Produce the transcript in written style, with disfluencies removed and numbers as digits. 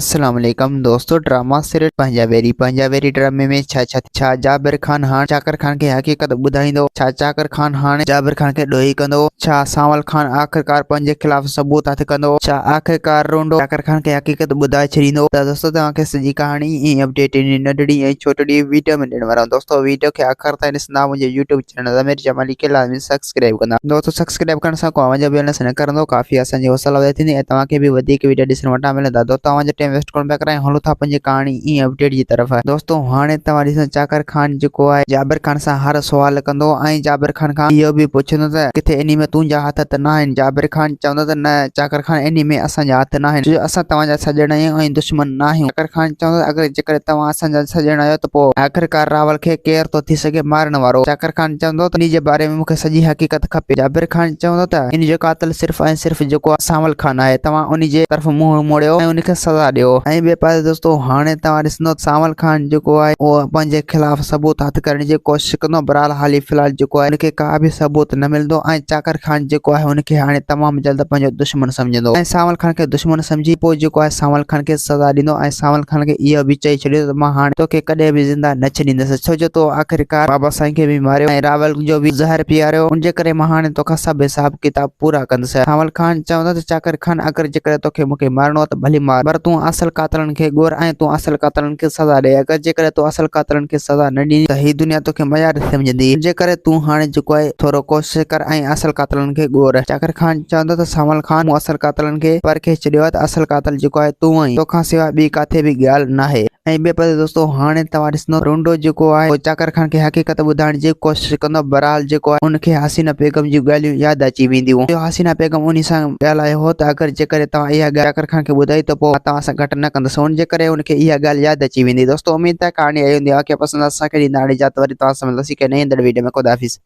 السلام عليڪم دوستو ڊراما سيريل پنهنجا ويري پنهنجا ويري ڊرامي ۾ ڇا ڇا ڇا جابر خان هاڻ چاڪر خان کي حقيقت ٻڌائيندو ڇا چاڪر خان هاڻي جابر خان کي ڏوهي ڪندو ڇا سانول خان آخرڪار پنهنجي خلاف ثبوت هٿ ڪندو ڇا آخرڪار رونڊو چاڪر خان کي حقيقت ٻڌائي ڇڏيندو ته دوستو توهان کي سڄي ڪهاڻي ۽ اپڊيٽ ان ننڍڙي ۽ ڇوٽڙي ويڊيو ۾ ڏيڻ وارو آهيان دوستو ويڊيو کي آخر تائين ڏسندا منهنجي يوٽيوب چينل ضمير جمالي کي لازمي سبسڪرائيب ڪندا. دوستو سبسڪرائيب ڪرڻ سان ڪو اوهان جو به الس نه ڪرندو ڪافي اسان جي حوصلا افزائي ٿيندي ۽ توهان کي به وڌيڪ ويڊيو ڏسڻ وٽان ملندا دوستو اوهان جو ٽائيم ويسٽ ڪونه پيا ڪرايون هلون ٿا پنهنجي ڪهاڻي ۽ اپڊيٽ جي طرف دوستو هاڻي توهان ڏسو چاڪر خان جيڪو آهي جابر خان سان هر سوال ڪندو ۽ جابر خان کان اهو به پڇندو ته ڪٿي انهي ۾ تنهنجا هٿ ته ناهن جابر خان چوندو ته نه چاڪر خان انهي ۾ اسان جا هٿ ناهن ڇو جو اسان توهان جا سڄڻ آهيون ۽ دشمن ناهيون چاڪر خان چوندو ته اگر جيڪڏهن توهان اسان جا سڄڻ آهيو ته پوء آخرڪار راول کي ڪير ٿو ٿي سگهي مارڻ وارو؟ چاڪر خان چوندو ته انهي جي باري ۾ مون کي سڄي حقيقت کپي. جابر خان چوندو ته ان جو قاتل صرف ۽ صرف جيڪو سانول خان آهي، توهان انهي جي طرف منهن موڙيو ۽ ان کي سزا ڏيو. ۽ ٻئي پاسي دوستو هاڻي توهان ڏسندو ته سانول خان جيڪو آهي اهو پنهنجي خلاف ثبوت هٿ ڪرڻ جي ڪوشش ڪندو بهرحال حالي في الحال جيڪو آهي ان کي ڪا به ثبوت نه ملندو ۽ چاڪر خان جيڪو آهي ان کي هاڻي تمام جلد پنهنجو دشمن سمجهندو ۽ سانول خان کي دشمن سمجهي پوء جيڪو آهي سانول خان کي سزا ڏيندو ۽ سانول خان کي اهو به چئي ڇڏيو ته مان هاڻي توکي ڪڏهن به زنده نه ڇڏيندس ڇو جو تو آخرڪار بابا سائين کي به ماريو ۽ راول جو به زهر پياريو ان جي ڪري مان هاڻي توکان سڀ حساب ڪتاب پورا ڪندس. سانول خان چوندو ته چاڪر خان اگر جيڪڏهن توکي مون کي مارڻو آهي ته ڀلي مار پر تون اصل قاتلن کي ڳول ۽ تون اصل قاتلن کي سزا ڏي اگر جيڪڏهن تون اصل قاتلن کي سزا نه ڏيندين ته هي دنيا توکي ميار سمجهندي ان جي ڪري تون هاڻي جيڪو آهي ٿورو ڪوشش ڪر ۽ اصل قاتلن کي ڳول. چاڪر خان چوندو ته سانول خان مون اصل قاتلن کي پرکي ڇڏيو آهي ته اصل قاتل جيڪو آهي تون آهين توکان سواء ٻي ڪاٿي به ڳالهه ناهي. ۽ ٻئي پاسي دوستو هاڻي توهان ڏسندو رونڊو جيڪو آهي اهو چاڪر خان کي حقيقت ٻڌائڻ جي ڪوشش ڪندو بهرحال جيڪو آهي ان کي حسينه بيگم جون ڳالهيون ياد اچي وينديون جو حسينه بيگم انهي سان ڳالهايو هو ته اگر جيڪڏهن توهان اها ڳالهه چاڪر خان کي ٻڌائي ته پوء مان توهان سان گهٽ نه ڪندس ان جي ڪري ان کي اها ڳالهه ياد اچي ويندي دوستو اميد ته ڪهاڻي آئي هوندي اوهان کي پسند اسان کي ڏيندا هاڻي اجازت وري توهان سان ملنداسين ڪنهن نئين ايندڙ ويڊيو ۾ خدا حافظ.